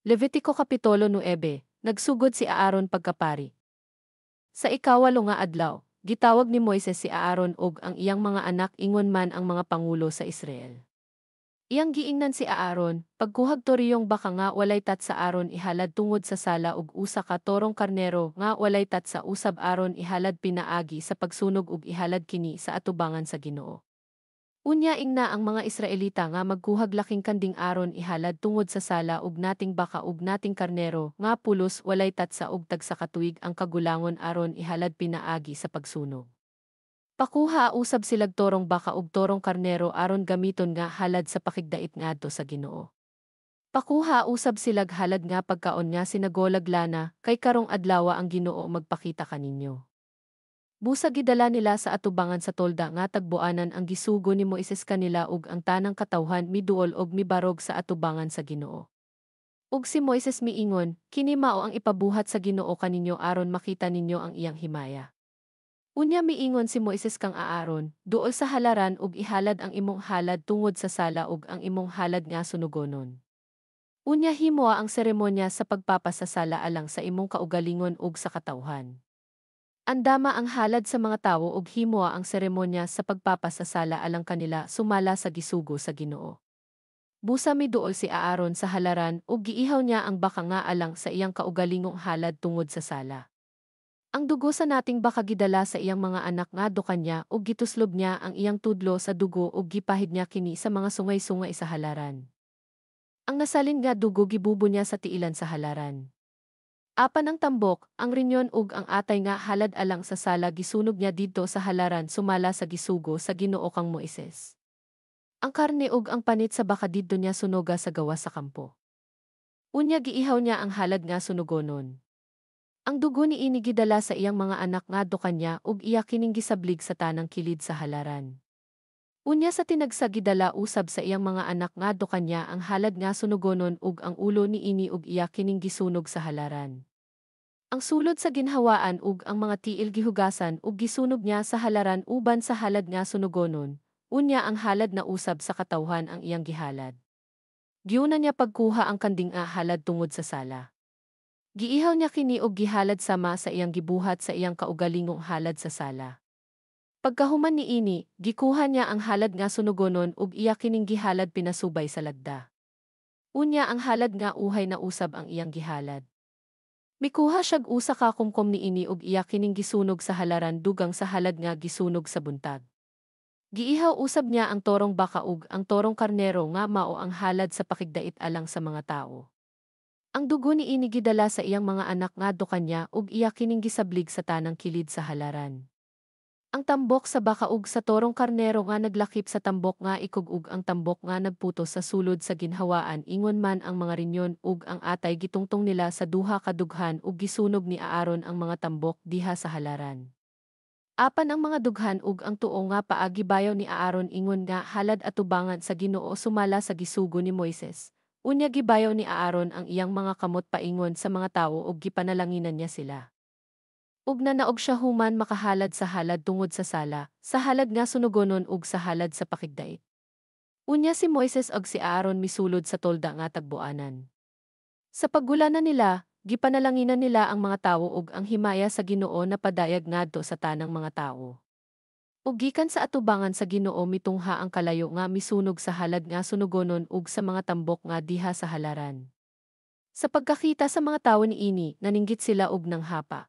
Levitiko Kapitulo 9. Nagsugod si Aaron pagkapari. Sa ikawalo nga adlaw, gitawag ni Moises si Aaron ug ang iyang mga anak ingon man ang mga pangulo sa Israel. Iyang giingnan si Aaron, "Pagkuhag toriyong baka nga walay tatsa aron ihalad tungod sa sala ug usa ka torong karnero nga walay tatsa usab aron ihalad pinaagi sa pagsunog ug ihalad kini sa atubangan sa Ginoo. Unya ingna ang mga Israelita nga magkuhag laking kanding aron ihalad tungod sa sala ug nating baka ug nating karnero nga pulos walay tatsa ug tagsa ka tuig ang kagulangon aron ihalad pinaagi sa pagsunog. Pakuha usab silag torong baka ug torong karnero aron gamiton nga halad sa pakigdait ngadto sa Ginoo. Pakuha usab silag halad nga pagkaon nga sinagolag lana, kay karong adlawa ang Ginoo magpakita kaninyo." Busa gidala nila sa atubangan sa tolda nga tagbuanan ang gisugo ni Moises kanila ug ang tanang katawhan miduol og mibarog sa atubangan sa Ginoo. Ug si Moises miingon, "Kini mao ang ipabuhat sa Ginoo kaninyo aron makita ninyo ang iyang himaya." Unya miingon si Moises kang Aaron, "Duol sa halaran ug ihalad ang imong halad tungod sa sala ug ang imong halad nga sunugonon. Unya himoa ang seremonya sa pagpapasasala alang sa imong kaugalingon ug sa katawhan. Andama ang halad sa mga tawo ug himoa ang seremonya sa pagpapasasala alang kanila sumala sa gisugo sa Ginoo." Busa miduol si Aaron sa halaran ug giihaw niya ang baka nga alang sa iyang kaugalingong halad tungod sa sala. Ang dugo sa nating baka gidala sa iyang mga anak ngadto kanya ug gituslob niya ang iyang tudlo sa dugo ug gipahid niya kini sa mga sungay-sungay sa halaran. Ang nasalin nga dugo gibubo niya sa tiilan sa halaran. Apan ang tambok, ang rinyon ug ang atay nga halad alang sa sala gisunog niya didto sa halaran sumala sa gisugo sa Ginoo kang Moises. Ang karne ug ang panit sa baka didto niya sunoga sa gawas sa kampo. Unya giihaw niya ang halad nga sunugonon. Ang dugo niini gidala sa iyang mga anak ngadto kanya ug iya kining gisablig sa tanang kilid sa halaran. Unya sa tinagsa gidala usab sa iyang mga anak ngadto kanya ang halad nga sunugonon ug ang ulo niini ug iya kining gisunog sa halaran. Ang sulod sa ginhawaan ug ang mga tiil gihugasan ug gisunog niya sa halaran uban sa halad nga sunugonon, unya ang halad na usab sa katawhan ang iyang gihalad. Giuna niya pagkuha ang kanding nga halad tungod sa sala. Giihaw niya kini og gihalad sama sa iyang gibuhat sa iyang kaugalingong halad sa sala. Pagkahuman niini, gikuha niya ang halad nga sunugonon ug iya kining gihalad pinasubay sa lagda. Unya ang halad nga uhay na usab ang iyang gihalad. Mikuha siyag usa ka kumkum niini ug iya kining gisunog sa halaran dugang sa halad nga gisunog sa buntag. Giihaw usab niya ang torong baka ug ang torong karnero nga mao ang halad sa pakigdait alang sa mga tawo. Ang dugo niini gidala sa iyang mga anak ngadto kanya ug iya kining gisablig sa tanang kilid sa halaran. Ang tambok sa baka ug sa torong karnero nga naglakip sa tambok nga ikog ug ang tambok nga nagputos sa sulod sa ginhawaan ingon man ang mga rinyon ug ang atay gitungtong nila sa duha ka dughan ug gisunog ni Aaron ang mga tambok diha sa halaran. Apan ang mga dughan ug ang tuo nga paa gibayaw ni Aaron ingon nga halad atubangan sa Ginoo sumala sa gisugo ni Moises. Unya gibayaw ni Aaron ang iyang mga kamot paingon sa mga tawo ug gipanalanginan niya sila. Ug nanaog siya human makahalad sa halad tungod sa sala, sa halad nga sunugonon ug sa halad sa pakigdait. Unya si Moises ug si Aaron misulod sa tolda nga tagbuanan. Sa paggulana nila, gipanalanginan nila ang mga tawo ug ang himaya sa Ginoo napadayag ngadto sa tanang mga tawo. Ug gikan sa atubangan sa Ginoo mitungha ang kalayo nga misunog sa halad nga sunugonon ug sa mga tambok nga diha sa halaran. Sa pagkakita sa mga tawo niini, naninggit sila og nanghapa.